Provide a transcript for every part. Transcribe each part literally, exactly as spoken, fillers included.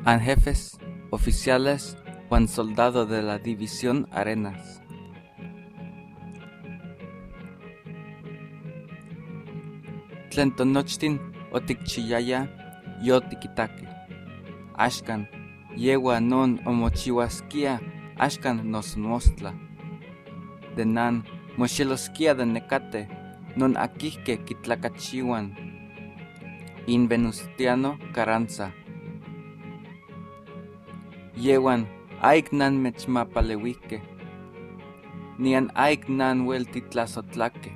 An jefes, oficiales, wan soldado de la División Arenas. Tlen tonochtin otikchiayayaj, yotikitakej. Axkan, yewal non omochiwaskia axkan nosmostla. De nan moxeloskia de nekatej non akijkej kitlakachiwan. In Venustiano Carranza. Yewan, ayek nanmechmapalewijkej. Nian ayek nan wel titlasotlakej.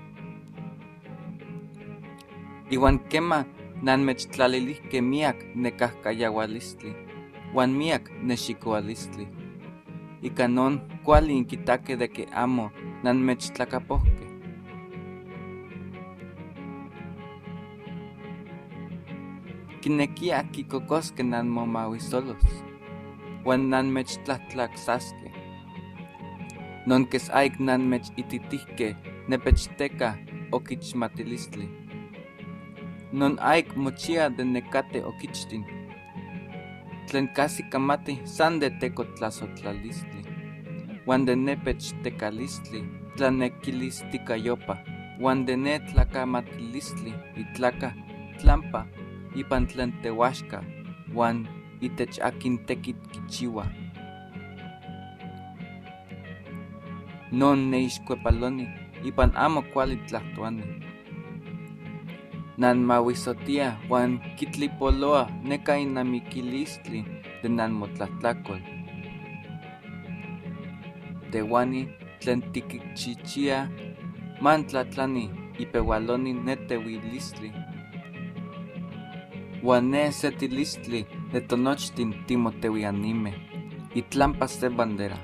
Iwan kema nanmechtlalilihkej miak nekajkayawalistli, wan miak nexikowalistli. Ika non kuali inkitakej de ke amo nanmechtlakapohkej. Kinekia kikokoskej nanmomawisolos, wan nanmechtlahtlakisaskej. Non kes ayek nanmechititihkej nepechteka okichmatilistli. Non ayek mochia de nekatej okichtin. Tlen kasi kamati san de tekotlasotlalistli. Wan de nepechtekalistli, tlanekilistika yopa. Wan de netlakamatilistli, itlaka, tlampa, ipan tlen tewaxka, wan itech akin tekitl kichiwa. Non neyixkuepaloni, ipan amo kuali tlahtowani. Nanmawisotia wan kitlipoloa neka innamikilistli de nanmotlahtlakual. Tewani tlen tikichichia, mantlatlani ipewaloni netewilistli. Wan nesetilistli de tonochtin timotewianime, itlampa se bandera.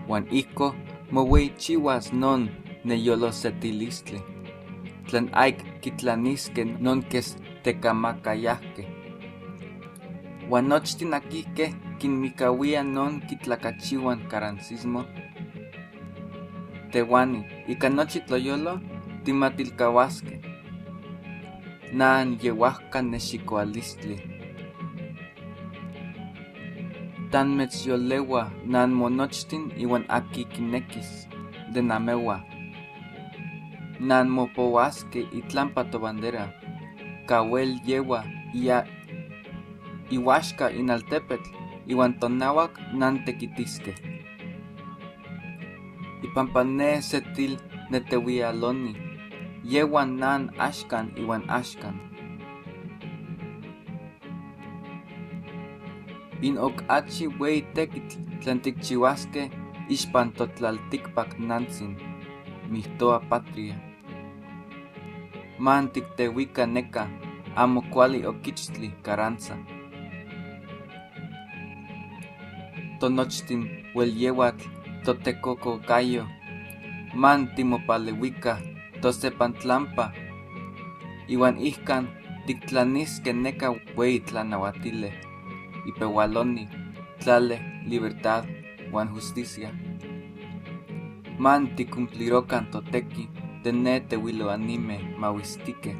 Wan ijko moweyichiwas non neyolosetilistli. Tlen ayek kitlaniskej non kes tekamakayajkej. Wan nochtin akijkej kinmikawia non kitlakachiwan carrancismo. Tewani, ika nochi toyolo, timatilkawaskej. Nan yewajka nexikowalistli. Tanmechyolewa nanmonochtin iwan aki kinekis de namewa. Nanmopowaskej itlampa tobandera, kawel yewa iya iwaxka inaltepetl iwan tonawak nantekitiskej. Ipampa nesetil netewialoni, yewan nan axkan iwan axkan. In ok achi weyi tekitl tlen tikchiwaskej ixpan totlaltikpak nantsin, mihtowa patria. Man tiktewika neka amo kuali okichtli Carranza. Tonochtin wel yewatl totekokokayo, man timopalewika tosepantlampa, iwan ijkan tiktlaniskej neka weyi tlanawatile, ipewaloni, tlale, libertad, wan justicia. Man tikumplirokan toteki de netewiloanime mawistikej.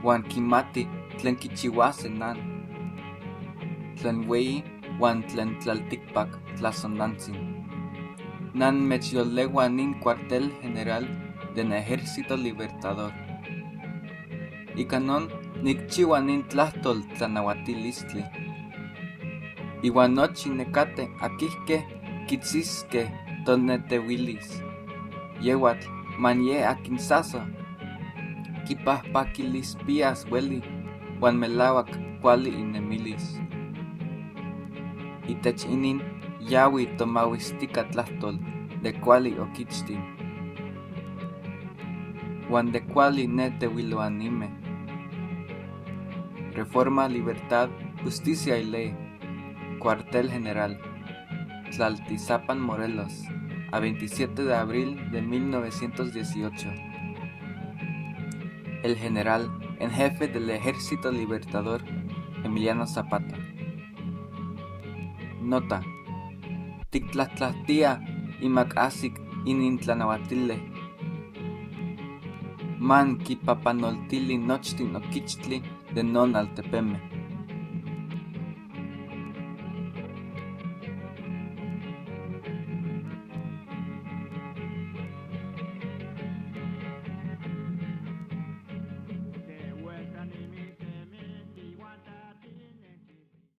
Wan kinmati tlen kichiwaskej nan, tlen weyi wan tlen tlaltikpak tlasonantsin. Nanmechyolewa nin cuartel general den Ejército Libertador. Ika non nikchiwa nin tlahtol tlanawatilistli. Iwan nochi nekatej akijkej kitsiskej tonetewilis. Yewatl man ye akin sasa kipahpakilis pias weli wan melawak kuali innemilis. Itech inin yawi tomawistika tlahtol de kuali okichtin wan de kuali netewiloanime. Reforma, libertad, justicia y ley. Cuartel General, Tlaltizapan, Morelos, a veintisiete de abril de mil novecientos dieciocho. El general en jefe del Ejército Libertador, Emiliano Zapata. Nota. Tiktlahtlatia imak asik inin tlanawatile. ma nkipapanoltili nochtin okichtli de non altepeme.